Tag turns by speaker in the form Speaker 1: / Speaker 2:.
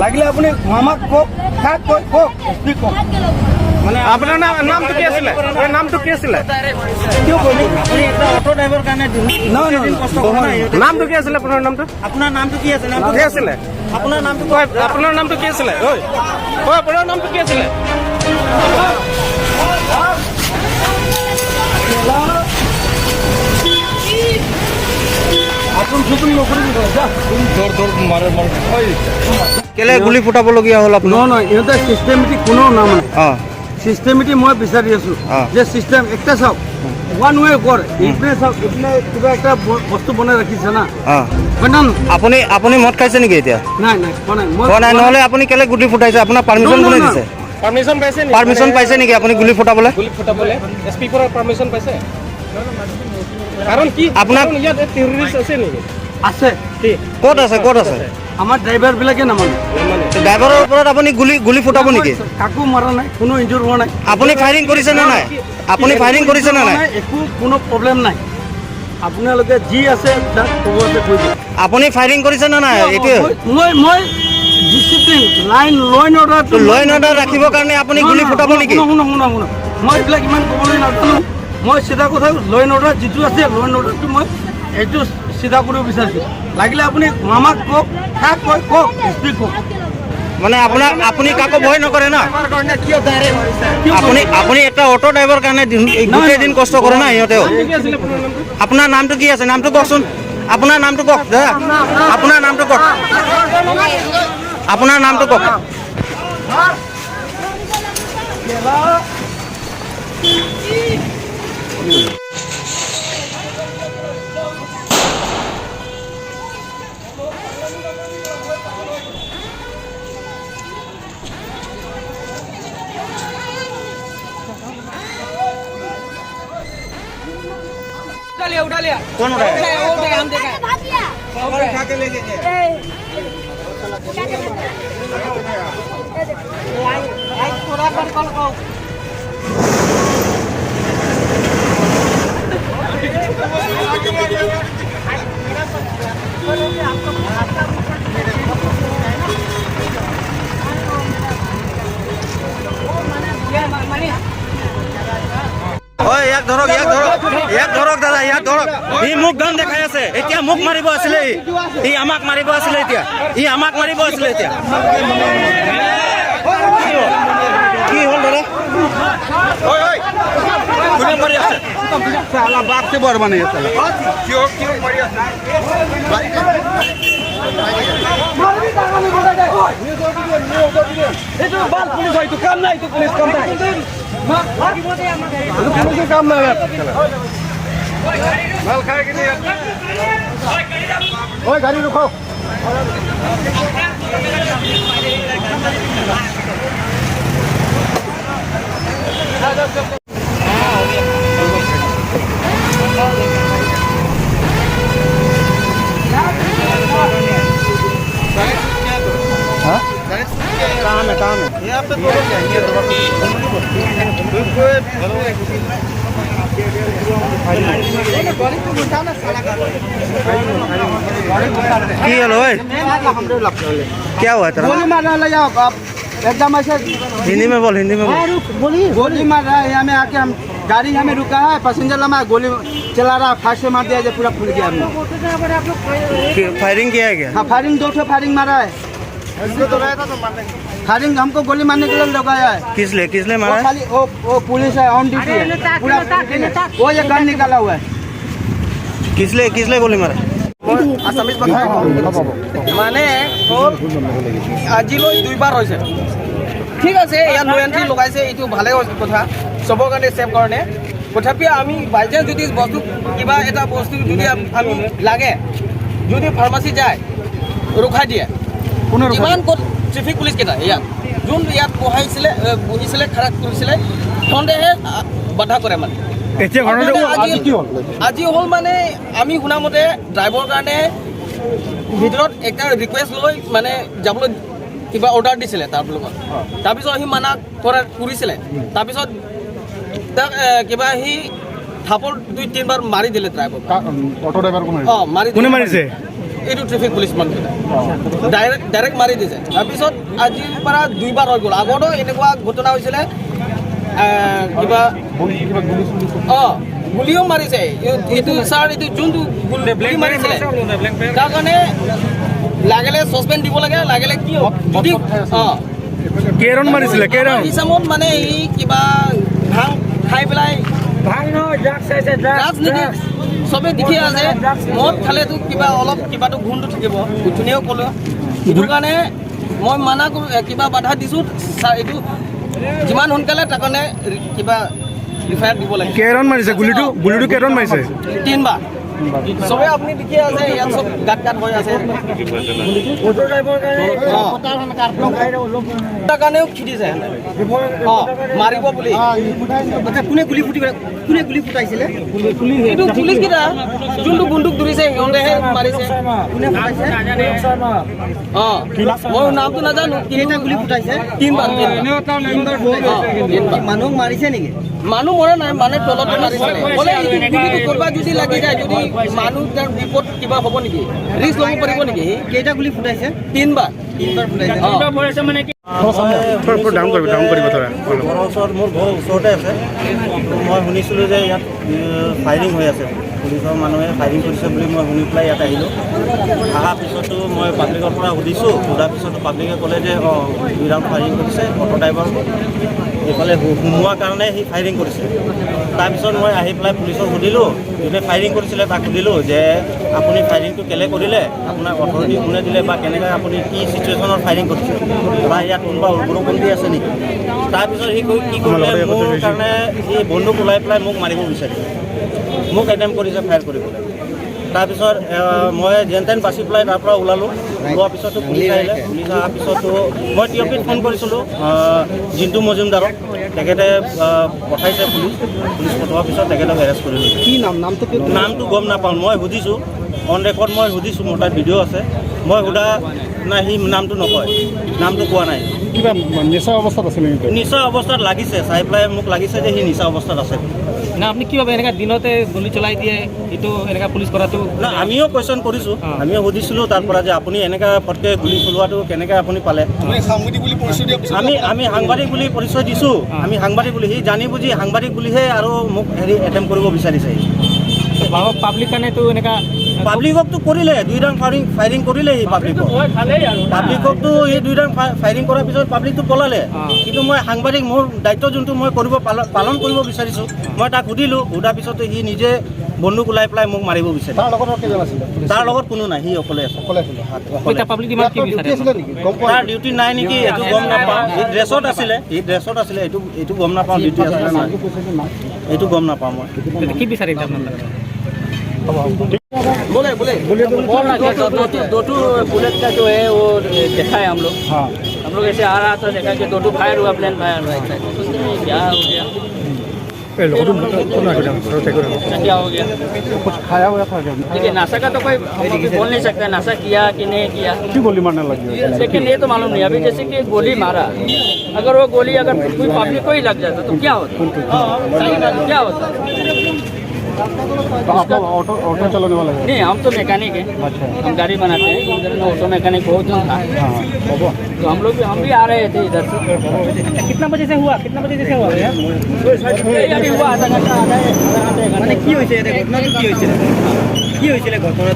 Speaker 1: লাগিলে আপুনি মামাক কওক, কাক কয় কওক, এছ পি কওক।
Speaker 2: মানে আপোনাৰ নামটো কি আছিলে? আপোনাৰ নামটো কি আছিলে?
Speaker 1: কিয় ক'লি?
Speaker 3: আপুনি এটা অটো ড্ৰাইভাৰ কাৰণে
Speaker 1: নহয়, নহয়,
Speaker 3: দিন কষ্ট কৰে না ইহঁতে।
Speaker 2: নামটো কি আছিলে? আপোনাৰ নামটো
Speaker 3: আপোনাৰ নামটো কি আছে? নামটো
Speaker 2: কি আছিলে?
Speaker 3: আপোনাৰ নামটো?
Speaker 2: ঐ, আপোনাৰ নামটো কি আছিলে? ঐ ঐ, আপোনাৰ নামটো কি আছিলে?
Speaker 1: আপোন চুতুন নকৰিবি, যা।
Speaker 4: কেলে গুলি ফুটাবলগীয়া হ'ল আপোনাৰ?
Speaker 1: নহয় নহয়, ইহঁতে চিষ্টেমেটিক কোনো নামানে। চিষ্টেমেটিক মই বিচাৰি আছো যে চিষ্টেম একটা চাওক, ওৱান ৱে কৰ। ইপিনে চাওক, ইপিনে কিবা এটা বস্তু বনাই ৰাখিছে না। হয় না নহয়?
Speaker 4: আপুনি মদ খাইছে নেকি এতিয়া?
Speaker 1: নাই নাই, খোৱা নাই মই।
Speaker 4: খোৱা নাই? নহ'লে আপুনি কেলে গুলি ফুটাইছে? আপোনাৰ পাৰ্মিশ্যন
Speaker 1: No, no,
Speaker 4: কোনে
Speaker 1: no.
Speaker 4: দিছে?
Speaker 2: পাৰ্মিশ্যন পাইছে নেকি?
Speaker 4: পাৰ্মিশ্যন পাইছে নেকি আপুনি গুলি ফুটাবলৈ?
Speaker 2: গুলি ফুটাবলৈ এছ পি পৰা পাৰ্মিশ্যন পাইছে? কাৰণ কি কাৰণ ইয়াত টেৰৰিষ্ট আছে নেকি?
Speaker 1: আছে।
Speaker 2: কি?
Speaker 4: ক'ত আছে? ক'ত আছে?
Speaker 1: আমাৰ ড্ৰাইভাৰ বিলাকে নামানে।
Speaker 2: মানে
Speaker 4: ড্ৰাইভাৰৰ ওপৰত আপুনি গুলি ফুটাব নেকি?
Speaker 1: কাকো মৰা নাই, কোনো ইনজুৰ হোৱা নাই।
Speaker 4: আপুনি ফায়াৰিং কৰিছে নে নাই? আপুনি ফায়াৰিং কৰিছে নে নাই?
Speaker 1: একো কোনো প্ৰব্লেম নাই। আপোনালোকে যি আছে যাক ক'ব আছে কৈ দিয়ক।
Speaker 4: আপুনি ফায়াৰিং কৰিছে নে নাই, এইটোৱে?
Speaker 1: মই discipline, line, law and অৰ্ডাৰটো
Speaker 4: ল এণ্ড অৰ্ডাৰ ৰাখিবৰ কাৰণে আপুনি গুলি ফুটাব নেকি?
Speaker 1: শুনক শুনক শুনক, মই এইবিলাক ইমান ক'বলৈ নাজানো। মই চিধা কথা, ল এণ্ড অৰ্ডাৰ যিটো আছে, ল এণ্ড অৰ্ডাৰটো মই এইটো চিধা কৰিব বিচাৰিছোঁ। লাগিলে আপুনি মামাক কওক, কাক কয় কওক, এছ পি কওক।
Speaker 4: মানে আপুনি কাকো ভয় নকৰে না? আপুনি এটা অটো ড্ৰাইভাৰ কাৰণে গোটেই দিন কষ্ট কৰে না সিহঁতেও।
Speaker 2: কি আছিলে আপোনাৰ নামটো?
Speaker 4: আপোনাৰ নামটো কি আছে? নামটো কওকচোন। আপোনাৰ নামটো কওক দাদা। আপোনাৰ নামটো কওক। আপোনাৰ নামটো কওক। कौन उठाया?
Speaker 5: भाग गया।
Speaker 4: ঐ, ইয়াক ধৰক, ইয়াক ধৰক, ইয়াক ধৰক দাদা, ইয়াক ধৰক। ই মোক গান দেখাই আছে। এতিয়া মোক মাৰিব আছিলে ই। ই আমাক মাৰিব আছিলে এতিয়া। ই আমাক মাৰিব আছিলে এতিয়া। কি হ'ল দাদা?
Speaker 6: কোনে মাৰি আছে?
Speaker 1: বাঘ বৰ মানে।
Speaker 6: কিয় মাৰি আছে?
Speaker 1: এইটো বাল পুলিচ হয়, এইটো কাম নাই, এইটো পুলিচ কাম নাই, এইটো পুলিচৰ কাম নাই।
Speaker 6: মাল খাই কিনে ইয়াত। ঐ, গাড়ী ৰখাওক।
Speaker 4: काम है, काम है। কি হ'ল ঐ? क्या हुआ तेरा?
Speaker 3: गोली मार रहा है आप एकदम ऐसे।
Speaker 4: हिंदी में बोल, हिंदी में बोल।
Speaker 3: गोली मार रहा है यहाँ में आके। हम गाड़ी हमें रुका है, पैसेंजर लम्बा गोली चला रहा है। फास्ट से मार दिया जो पूरा फूल गया हमने।
Speaker 4: फायरिंग किया है क्या?
Speaker 3: हाँ, फायरिंग, दो ठो फायरिंग मारा है। फायरिंग हमको गोली मारने के लिए लगाया है।
Speaker 4: किस लिए, किस लिए
Speaker 3: वो
Speaker 4: मारा है?
Speaker 3: खाली वो पुलिस है, ऑन ड्यूटी है पूरा। वो ये गन निकाला हुआ है।
Speaker 4: किस लिए, किस लिए गोली मारा?
Speaker 7: আছামিজ ভাষা। মানে হ'ল, আজিলৈ দুইবাৰ হৈছে। ঠিক আছে, ইয়াত নো এণ্ট্ৰি লগাইছে, এইটো ভালে কথা, চবৰ কাৰণে ছেফ কাৰণে। তথাপি আমি বাইচান্স যদি বস্তু কিবা এটা বস্তু যদি আমি লাগে, যদি ফাৰ্মাচী যায়, ৰখাই দিয়ে। ইমান ক'ত ট্ৰেফিক পুলিচ কেইটা ইয়াত যোন ইয়াত বহাইছিলে, বহিছিলে, খাৰা কৰিছিলে, সিহঁতেহে বাধা কৰে। মানে
Speaker 1: এতিয়া
Speaker 7: আজি হ'ল মানে আমি শুনামতে ড্ৰাইভৰ কাৰণে ভিতৰত এটা ৰিকুৱেষ্ট লৈ মানে যাবলৈ কিবা অৰ্ডাৰ দিছিলে তাৰ লগত। তাৰপিছত সি মানা কৰিছিলে। তাৰপিছত তাক কিবা সি থাপৰ দুই তিনিবাৰ মাৰি দিলে ড্ৰাইভাৰ।
Speaker 6: অটো ড্ৰাইভাৰ কোনে?
Speaker 7: অঁ, মাৰি
Speaker 1: কোনে
Speaker 7: দিলে।
Speaker 1: মাৰিছে?
Speaker 7: এইটো ট্ৰেফিক পুলিচ মানুহকেইটা ডাইৰেক্ট ডাইৰেক্ট মাৰি দিছে। তাৰপিছত আজিৰ পৰা দুইবাৰ হৈ গ'ল। আগতো এনেকুৱা ঘটনা হৈছিলে, কিবা গুলিও মাৰিছে। এইটো ছাৰ, এইটো যোনটো গুলি মাৰিছিলে, তাৰ কাৰণে লাগিলে ছাছপেণ্ড দিব লাগে, লাগিলে কি যদি
Speaker 6: কেইৰাউণ্ড মাৰিছিলে, কেইৰাউণ্ড?
Speaker 7: হিচাপত মানে এই কিবা ভাং খাই পেলাই, ড্ৰাগছ নেকি, চবে দেখি আছে। মদ খালেতো কিবা অলপ কিবাটো গুণটো থাকিব। উঠনিও ক'লো, সেইটো কাৰণে মই মানা কৰোঁ, কিবা বাধা দিছোঁ ছাৰ। এইটো যিমান সোনকালে তাৰ কাৰণে কিবা ৰিফায়াৰ দিব লাগে।
Speaker 6: কেইৰাউণ্ড মাৰিছে গুলিটো? গুলিটো কেইৰাউণ্ড মাৰিছে?
Speaker 7: তিনবাৰ। চবে আপুনি দেখি আছে, ইয়াত চব গাঁত গাঁত হৈ আছে। তাৰ কাৰণেও খেদিছে, মাৰিব বুলি।
Speaker 3: কোনে গুলি ফুটি, কোনে গুলি ফুটাইছিলে?
Speaker 7: এইটো পুলিচ কেইটা, যোনটো বন্দুক ধৰিছে, সিহঁতেহে মাৰিছে।
Speaker 3: কোনে ফুটাইছে?
Speaker 7: মই নামটো নাজানো।
Speaker 3: কেইটা গুলি ফুটাইছে?
Speaker 7: তিনবাৰ, তিনবাৰ।
Speaker 3: মানুহক মাৰিছে নেকি?
Speaker 7: মানুহ মৰা নাই, মানে তলতে মাৰিছে। বোলে এইটো গুলিটো ক'ৰবাত যদি লাগি যায়, যদি মানুহ তাৰ বিপদ কিবা হ'ব নেকি, ৰিস্ক ল'ব পাৰিব নেকি?
Speaker 3: কেইটা গুলি ফুটাইছে?
Speaker 7: তিনবাৰ।
Speaker 3: তিনবাৰ ফুটাইছে।
Speaker 6: ডাউন কৰিব, ডাউন কৰিব ধৰা।
Speaker 4: ঘৰৰ ওচৰত, মোৰ ঘৰৰ ওচৰতে আছে। মই শুনিছিলোঁ যে ইয়াত ফায়াৰিং হৈ আছে, পুলিচৰ মানুহে ফায়াৰিং কৰিছে বুলি। মই শুনি পেলাই ইয়াত আহিলোঁ। অহাৰ পিছতো মই পাব্লিকৰ পৰা সুধিছোঁ। সোধাৰ পিছতো পাব্লিকে ক'লে যে দুই ৰাউণ্ড ফায়াৰিং কৰিছে, অ'টো ড্ৰাইভাৰ এইফালে সোমোৱাৰ কাৰণে সি ফায়াৰিং কৰিছে। তাৰপিছত মই আহি পেলাই পুলিচক সুধিলোঁ, যোনে ফায়াৰিং কৰিছিলে তাক সুধিলোঁ যে আপুনি ফায়াৰিংটো কেলৈ কৰিলে, আপোনাক অথৰিটি কোনে দিলে বা কেনেকৈ আপুনি কি চিটুৱেশ্যনত ফায়াৰিং কৰিছে বা ইয়াত কোনোবা উগ্ৰপন্থী আছে নেকি? তাৰপিছত সি কি কৰিলে, মোৰ কাৰণে সি বন্দুক ওলাই পেলাই মোক মাৰিব বিচাৰিছে, মোক এটেম্প কৰিছে ফায়াৰ কৰিবলৈ। তাৰপিছত মই যেন তেন বাচি পেলাই তাৰ পৰা ওলালোঁ। ওলোৱাৰ পিছতো পুলিচ আহিলে। পুলিচ অহাৰ পিছতো মই টি অ' পিত ফোন কৰিছিলোঁ জিন্তু মজুমদাৰক। তেখেতে পঠাইছে পুলিচ। পুলিচ পঠোৱাৰ পিছত তেখেতক এৰেষ্ট কৰিলোঁ।
Speaker 3: কি নাম? নামটো কি?
Speaker 4: নামটো গম নাপাওঁ। মই সুধিছোঁ, অন ৰেকৰ্ড মই সুধিছোঁ, মোৰ তাত ভিডিঅ' আছে। মই সোধা নাই, সি নামটো নকয়, নামটো কোৱা নাই।
Speaker 6: কিবা নিচা অৱস্থাত আছিল নেকি?
Speaker 4: নিচা অৱস্থাত লাগিছে, চাই পেলাই মোক লাগিছে যে সি নিচা অৱস্থাত আছে।
Speaker 2: না, আপুনি কি ভাবে, এনেকা দিনতে গুলি চলাই দিয়ে, এইটো এনেকা পুলিচ কৰাটো?
Speaker 4: না, আমিও কুৱেশ্যন কৰিছোঁ, আমিও সুধিছিলোঁ তাৰ পৰা যে আপুনি এনেকা ফটকৈ গুলি চলোৱাটো কেনেকৈ আপুনি পালে? আমি সাংবাদিক বুলি পৰিচয় দিছোঁ, আমি সাংবাদিক বুলি। সি জানি বুজি সাংবাদিক বুলিহে আৰু মোক হেৰি এটেম্প কৰিব বিচাৰিছে।
Speaker 2: পাব্লিক কাৰণেতো এনেকা
Speaker 4: পাব্লিককতো কৰিলে, দুই ৰাউণ্ড ফায়াৰিং কৰিলে সি পাব্লিকক। পাব্লিককতো সি দুই ৰাউণ্ড ফায়াৰিং কৰাৰ পিছত পাব্লিকটো পলালে। কিন্তু মই সাংবাদিক, মোৰ দায়িত্ব যোনটো মই কৰিব পালন কৰিব বিচাৰিছোঁ। মই তাক সুধিলোঁ, সোধাৰ পিছতে সি নিজে বন্দুক ওলাই পেলাই মোক মাৰিব বিচাৰিছে।
Speaker 6: তাৰ লগত কেইজন আছিলে?
Speaker 4: তাৰ লগত কোনো নাই, সি অকলে আছে।
Speaker 6: অকলে আছিলে?
Speaker 4: অকলে।
Speaker 2: পাব্লিক ডিমাণ্ড কি বিচাৰে?
Speaker 4: তাৰ ডিউটি নাই নেকি এইটো গম নাপাওঁ। সি ড্ৰেছত আছিলে, সি ড্ৰেছত আছিলে, এইটো গম নাপাওঁ ডিউটি আছিলে নাই, এইটো গম নাপাওঁ মই।
Speaker 2: কি বিচাৰে আপোনালোকে?
Speaker 7: बोले बोले।
Speaker 8: दो दो बुलेट का जो है वो देखा है हम लोग। हम लोग ऐसे आ रहा था, देखा कि दो दो फायर हुआ, प्लेन फायर हुआ। सोचते हैं क्या हो गया, क्या हो गया।
Speaker 6: कुछ खाया हुआ था क्या?
Speaker 8: देखिए, नाशा का तो कोई हम अभी बोल नहीं सकते नाशा किया कि नहीं किया।
Speaker 6: क्यों गोली मारने लगी?
Speaker 8: लेकिन ये तो मालूम नहीं, अभी जैसे कि गोली मारा, अगर वो गोली अगर कोई पब्लिक को ही लग जाता तो क्या होता, क्या होता?
Speaker 6: तो आप लोग ऑटो ऑटो चलाने वाले हैं?
Speaker 8: नहीं, हम तो मैकेनिक हैं।
Speaker 6: अच्छा।
Speaker 8: हम गाड़ी बनाते हैं। उधर में ऑटो मैकेनिक बहुत जन था, तो हम लोग भी हम भी आ रहे थे इधर से।
Speaker 2: कितना बजे से हुआ, कितना बजे से हुआ भैया?
Speaker 8: यही अभी हुआ, आधा घंटा, आधा घंटा।
Speaker 3: মানে কি হৈছে? ঘটনাটো কি হৈছিলে? কি হৈছিলে ঘটনাটো?